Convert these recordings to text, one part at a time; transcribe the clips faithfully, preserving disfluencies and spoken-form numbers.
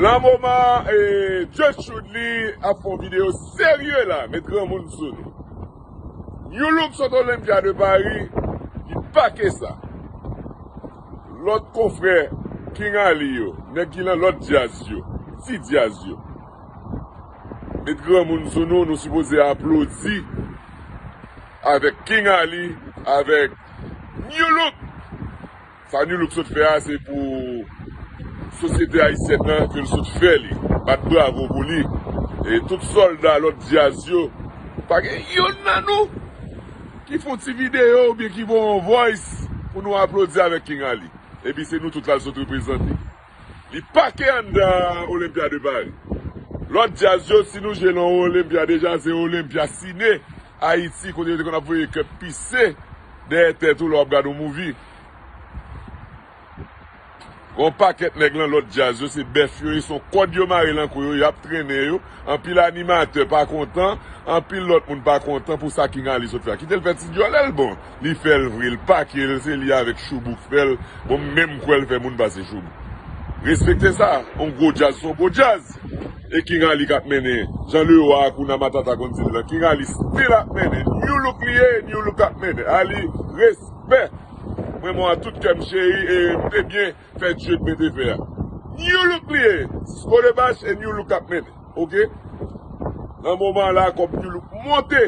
Nan moman, e, Judge Chudly ap fè yon videyo serye la, met granmoun sou nou. New Look sot Olympia de Paris, li pake sa. Lòt konfrè King Ali yo, nèg ki nan lòt djaz yo, ti djaz yo. Met granmoun sou nou, nou sipoze aplodi avèk King Ali, avèk New Look. Sa New Look sot fè a, se pou sosyete ayisyèn nan ke l sot fè li. Bat bravo pou li. E tout sòlda lòt djaz yo, pa gen youn nan nou ki fè yon ti videyo oubyen ki voye yon voice pou nou aplodi avèk King Ali. Epi se nou tout la l sot reprezante. Li pake anndan Olympia de Paris. Lòt djaz yo, si nou jwe nan Olympia deja, se Olympia Ciné Haïti, kote yo te konn ap voye kèp pise dèyè tèt ou lè w ap gade yon movie. Gon pakèt nèg lan lòt djaz yo, se bèf yo ye, se yon kòd yo mare lan kou yo, y ap trennen yo. Anpil animatè pa kontan, anpil lòt moun pa kontan pou sa King Ali sot fè a. Kite l fè ti djòlè l bon. Li fè l vre, l pake l, se li avèk Choubou k fè l. Bon, m menm kwè l fè moun pase Choubou. Respekte sa, yon gwo djaz se yon gwo djaz. E King Ali k ap mennen. Jan Lewa ak Hakuna Matata konn di l lan, King Ali still ap mennen. New Look li ye, New Look ap mennen. Ali, respè. Mwen, mwen a tout kè m cheri, e m te byen fè djè k mete fè a. New Look li ye, Cisco de Bach e New Look ap mennen. Oke? Nan moman la, kòb New Look monte.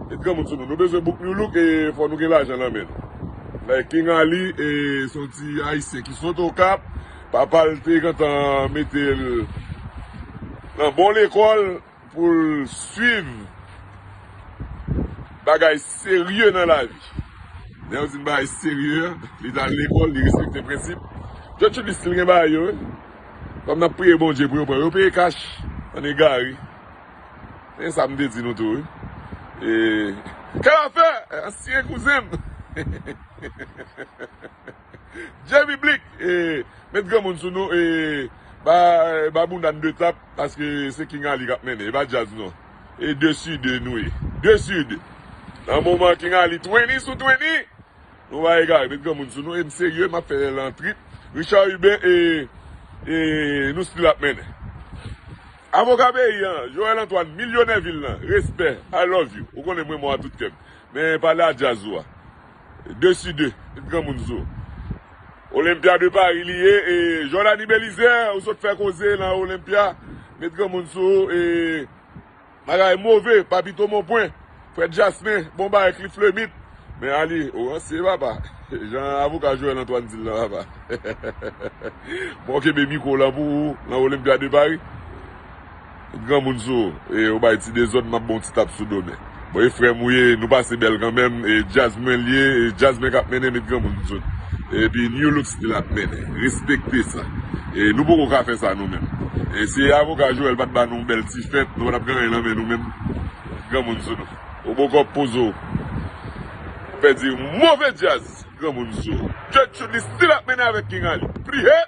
Met granmoun sou nou. Nou bezwen bouk New Look e fò nou gen lajan nan men nou. Like King Ali, e se yon ti ayisyen ki sot Okap. Papa l te gentan mete l nan bon lekòl pou l swiv bagay serye nan lavi. Lè yo di n bagay serye, li t al lekòl, li respekte prensip. Judge Chudly still gen bagay yo, wi. Kòm n ap priye Bondye pou yo pran yo, peye kach. Ann egare. Men sa m te di nou tou, wi. E, Kalafè, ansyen kouzen m. Djè Biblik, e, met granmoun sou nou, e, ba, ba bounda n de tap, paske se King Ali k ap mennen, e pa djaz non. E de si de nou ye. De si de. Nan moman King Ali twenty sou twenty, nou pa egare, met granmoun sou nou, e m serye, m ap fè lantrit. Richard Hubert, e, e, nou still ap mennen. Avoka peyi an, Joel Antoine, milyonè vil lan, respè, I love you. Ou konnen mwen mò a tout kè m. Men pale a djaz ou a. De si de, met granmoun sou ou. Olympia de Paris li ye, e Jordany Belizaire, ou sot fè koze nan Olympia, met granmoun sou ou, e bagay move, Papito Monpwen, Fred Jasmin, bon bagay, Cliff Lemit. Men Ali, ou ranse papa. Jan avoka Joel Antoine di l lan papa. Bon, kenbe mikwo lan pou ou, nan Olympia de Paris. Granmoun sou ou, e ou bay ti dezòd, m ap ba w ti tap sou do men. Bon, e frè m ou ye, nou pase bèl kanmenm, e djaz mwen l ye, e djaz mwen k ap mennen, met granmoun sou ou. Epi New Look still ap mennen. Respekte sa. E nou poko ka fè sa nou menm. E si avoka Joel pa t ba nou yon bèl ti fèt, nou pa t ap gen anyen nan men nou menm. Granmoun sou nou. Ou poko poze w. Fè di move djaz. Granmoun sou ou. Judge Chudly still ap mennen avèk King Ali. Priye!